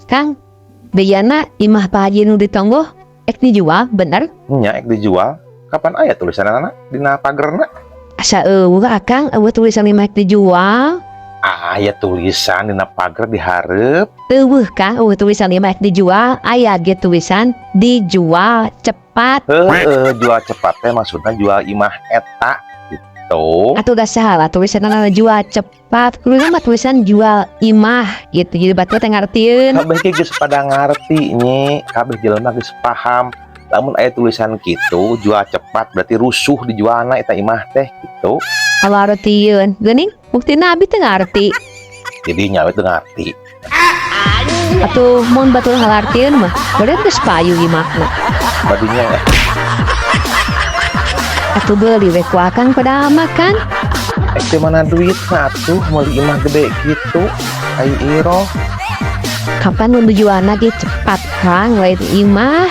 Kang, bejana imah Pak Haji nu di Tonggoh ek dijual, bener? Nya, ek dijual. Kapan aya tulisanana dina pagerna? Asa euweuh, Akang, euweuh tulisan imah ek dijual. Aya tulisan dina pager di hareup. Euweuh, Kang, euweuh tulisan imah ek dijual, aya ge tulisan dijual cepat. Heeh, jual cepat teh maksudnya jual imah eta gitu. Atuh gak salah tulisan jual cepat. Kudu mah tulisan jual imah gitu. Jadi batur teh ngartieun. Kabeh ge geus pada ngarti, Nyi, kabeh jelema geus paham. Lamun aya tulisan gitu, jual cepat, berarti rusuh dijualna eta imah teh gitu. Kalau artieun, geuning buktina abi teh ngarti. Jadi nyawe teu ngarti. Atuh mun batur ngalartieun mah, berarti geus payu imahna. Badinya ya. Atuh beuli we ku Akang pada makan. Eh, teh mana duitna atuh meuli imah gede gitu? Ai Iroh. Kapan mun dijualna ge cepat, Kang, lain imah.